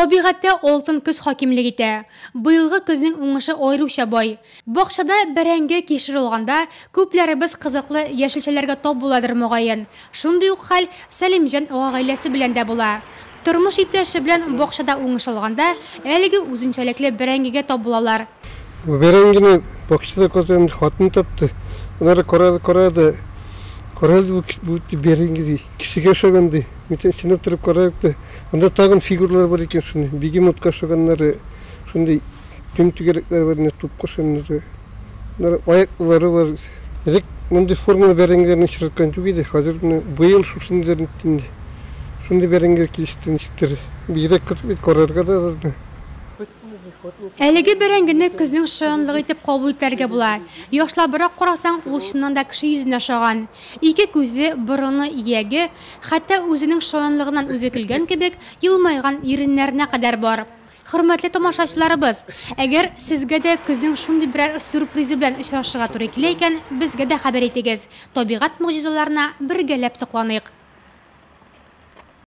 Табигатьтә алтын көз хакимлек итә. Быелгы көзнең уңышы аеруча бай. Бакчада бәрәңге, кишер алганда, күпләребез кызыклы яшелчәләргә тап буладыр, мөгаен. Шундый ук хәл Сәлимҗан ага гаиләсе белән дә була. Тормыш иптәше белән бакчада уңыш алганда, әлеге үзенчәлекле бәрәңгегә тап булалар. Бу бәрәңгене бакчада казан хатын тапты. Аннары карады, карады. Карады бу бәрәңге ди. Кешегә ошаган ди. Мин чынлап торып карадык та. Анда тагын фигуралар бар икән шундый. Бегемотка ошаганнары, шундый түм-түгәрәкләр бар, менә тупка ошаганнары. Аннары аяклары бар. Элек мондый формалы бәрәңгеләрне очраткан юк иде. Хәзер менә быел шушындыйлар инде. Шундый бәрәңге килеште ничектер. Бигрәк кызык бит карарга да аларны. Әлеге бәрәңгене көзнең шаянлыгы итеп кабул итәргә була. Яхшылабрак карасаң, ул чыннан да кеше йөзенә ошаган. Ике күзе, борыны, ияге, хәтта үзенең шаянлыгыннан үзе көлгән кебек, елмайган иреннәренә кадәр бар. Хөрмәтле тамашачыларыбыз, әгәр сезгә дә көзнең шундый берәр сюрпризы белән очрашырга туры килә икән, безгә дә хәбәр итегез, табигать могҗизаларына бергәләп сокланыйк.